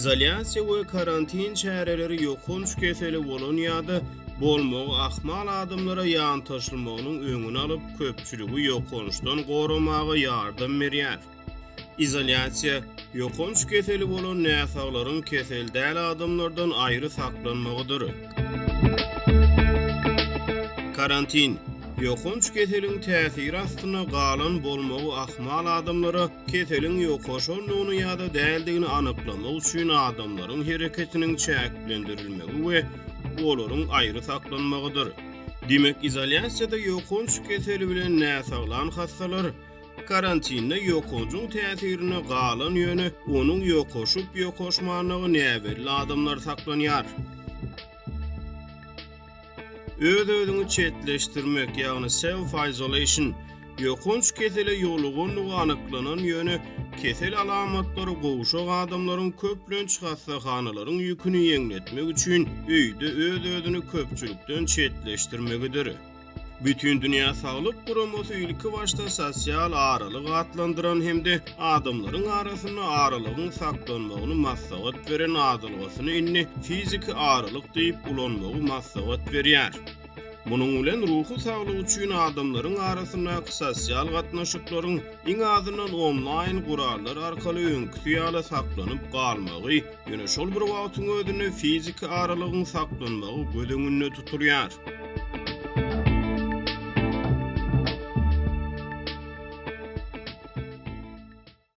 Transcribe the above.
Izolýasiýa we karantin çäreleri ýokanç keseli bolan ýa-da bolmagy ahmal adamlara ýantaşylmagynyň öňüni alyp, köpçüligi ýokançdan goramaga ýardam berýär. Izolýasiýa, ýokanç keseli bolan näsaglaryň kesel däl adamlardan aýry saklanmagydyr. Karantin, ýokanç keseliň täsiri astynda galan bolmagy ahmal adamlara keseliň ýokaşandygyny ýa-da däldigini anyklamak üçin adamlaryň hereketiniň çäklendirilmegi we olaryň aýry saklanmagydyr. Diýmek, izolýasiýada ýokanç keseli bilen näsaglan hassalar Karantinde ýokanjyň täsirinde galan ýöne onuň ýokaşyp-ýokaşmandygy näbelli adamlar saklanýar. Öz-özüňi çetleşdirmek, ýagny self-isolation, ýokanç kesele ýolugandygy anyklanan ýöne kesel alamatlary gowşak adamlaryň köplenç hassahanalaryň ýüküni ýeňletmek üçin öýde öz-özüni köpçülikden çetleşdirmegidir. Bütindünýä Saglyk Guramasy ilkibaşda sosial aralyk atlandyran hem-de adamlaryň arasynda aralygyň saklanmagyny maslahat beren adalgasyny indi fiziki aralyk diýip ulanmagy maslahat berýär. Munuň bilen ruhy saglyk üçin adamlaryň arasyndaky sosial gatnaşyklaryň iň azyndan onlaýn gurallar arkaly öňküsi ýaly saklanyp galmagy, ýöne şol bir wagtyň özünde fiziki aralygyň saklanmagy göz öňünde tutulýar.